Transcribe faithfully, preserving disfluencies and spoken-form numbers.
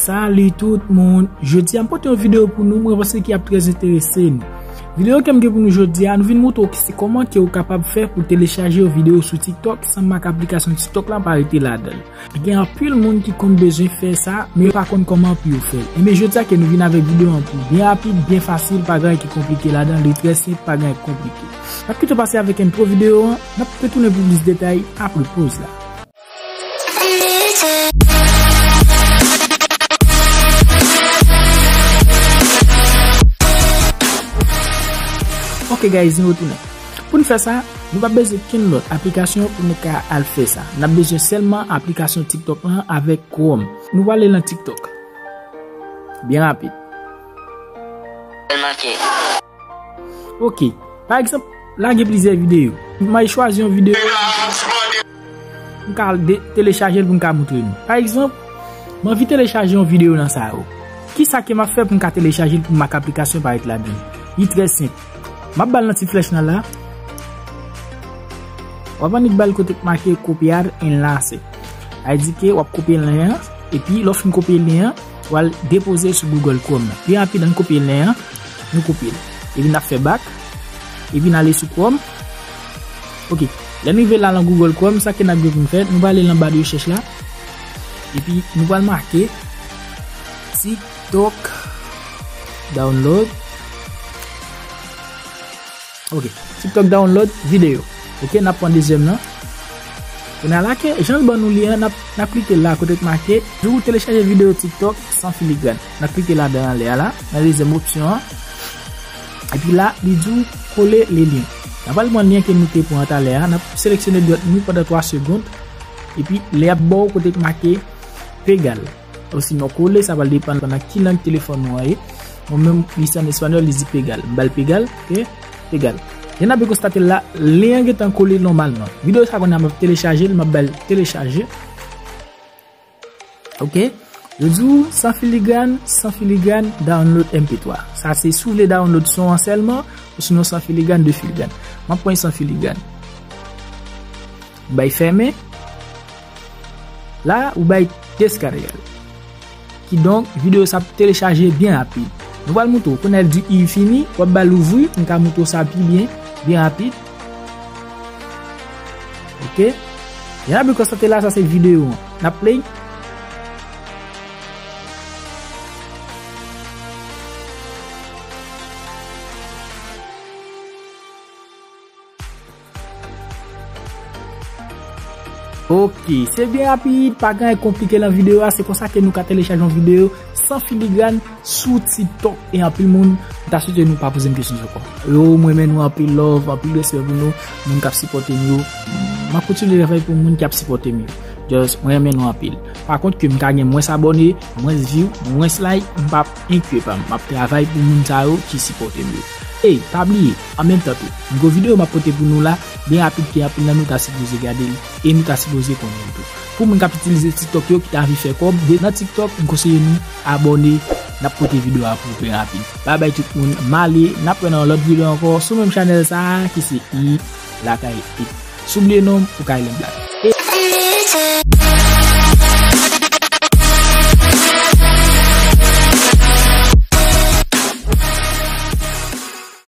Salut tout moun, jodi a m pote yon videyo pou nou, mwen panse ki ap trè enterese nou. Videyo ke m gen pou nou jodi a, nou vin montre w ki se kòman ke w kapab fè pou telechaje yon videyo sou TikTok san mak aplikasyon TikTok lan pa rete ladan l. Gen anpil moun ki konn bezwen fè sa, men yo pa konn kòman pou yo fè l. Enben jodi a ke nou vin avèk videyo an pou byen rapid, byen fasil, pa gen anyen ki konplike ladan l, li trè senp, pa gen anyen ki konplike. N ap kite w pase avèk entwo videyo an, n ap retounen pou plis detay apre poz la. Ok guys, nou retounen. Pou n fè sa, nou pa bezwen kenn lòt aplikasyon pou nou ka al fè sa. N ap bezwen sèlman aplikasyon TikTok lan avèk Chrome. Nou prale nan TikTok. Byen rapid. Ok. Pa egzanp, la gen plizyè videyo. M al chwazi yon videyo. M ka de-, telechaje l pou m ka montre nou. Pa egzanp, m anvi telechaje yon videyo nan sa yo. Kisa ke m ap fè pou m ka telechaje l pou mak aplikasyon pa ret ladan l? Li trè senp. M ap ba l nan ti flèch lan la. W ap annik ba l kote k make copiar enlace. Sa vle di ke w ap kopye lyen an, epi lè w fin kopye lyen an, w al depoze l sou Google Chrome nan. Pi rapid, ann kopye lyen an, nou kopye l. Epi n ap fè back, epi n ale sou Chrome. Ok, lè n rive la nan Google Chrome, sa ke n ap gen pou n fè, nou prale nan ba de rechèch la, epi nou pral make TikTok download. Ok, TikTok download video. Ok, n ap pran dezyèm nan. Kounye a la ke, jan l ban nou li an, n ap, n ap klike la kote k make, di w telechaje videyo TikTok san filigran. N ap klike ladan anlè a la, nan dezyèm opsyon an. Epi la, li di w kole le lyen. N ap al pran lyen ke nou te pran talè a, n ap seleksyone dwèt nou pandan twa segonn. Epi, li ap ba w kote k make pegal. Osinon kole, sa pral depann nan ki lang telefòn ou an ye. Mwen menm, li se an espanyòl, li di pegal. M ba l pegal, ok? Pegal. Jan n ap konstate l la, lyen an gentan kole nòmalman. Videyo sa kounye a m ap telechaje l, m ap ba l telechaje. Ok? Yo di w, san filigran, san filigran, download M P twa. Sa se si w vle download son an sèlman, osinon san filigran, de filigran. M ap pran san filigran. M bay fèmen. La, ou bay descargar. Kidonk, videyo sa ap telechaje byen rapid. Nou pral montre w, kounye a l di i fini, w ap ba l ouvri, m ka montre w sa pi byen, byen rapid. Ok? Jan n ap konstate la, sa se videyo an. N ap play. Ok, se byen rapid, pa gen anyen konplike nan videyo a, se konsa ke nou ka telechaje yon videyo san filigran sou TikTok. E anpil moun, m ta swete nou pa poze m kesyon ankò. Yo, mwen renmen nou anpil love, anpil respè pou nou, moun k ap sipòte m yo. M ap kontinye travay pou moun k ap sipòte m yo. Just, mwen renmen nou anpil. Pa kont ke m ka gen mwens abòne, mwens view, mwens like, m p ap enkye pa m. M ap travay pou moun sa yo ki sipòte m yo. Ey, pa bliye, an menm tan tou, nouvo videyo m ap pote pou nou la, byen rapid ke anpil nan nou ta sipoze gade l, e nou ta sipoze konnen l tou. Pou moun k ap itilize TikTok yo, ki ta anvi fè kòb, de nan TikTok, m konseye nou abòne, n ap pote videyo a pou ou byen rapid. Babay tout moun, m ale, n ap wè nan yon lòt videyo ankò, sou menm chanèl sa a, ki se I Lakay It. Si w bliye non m, ou ka rele m Black.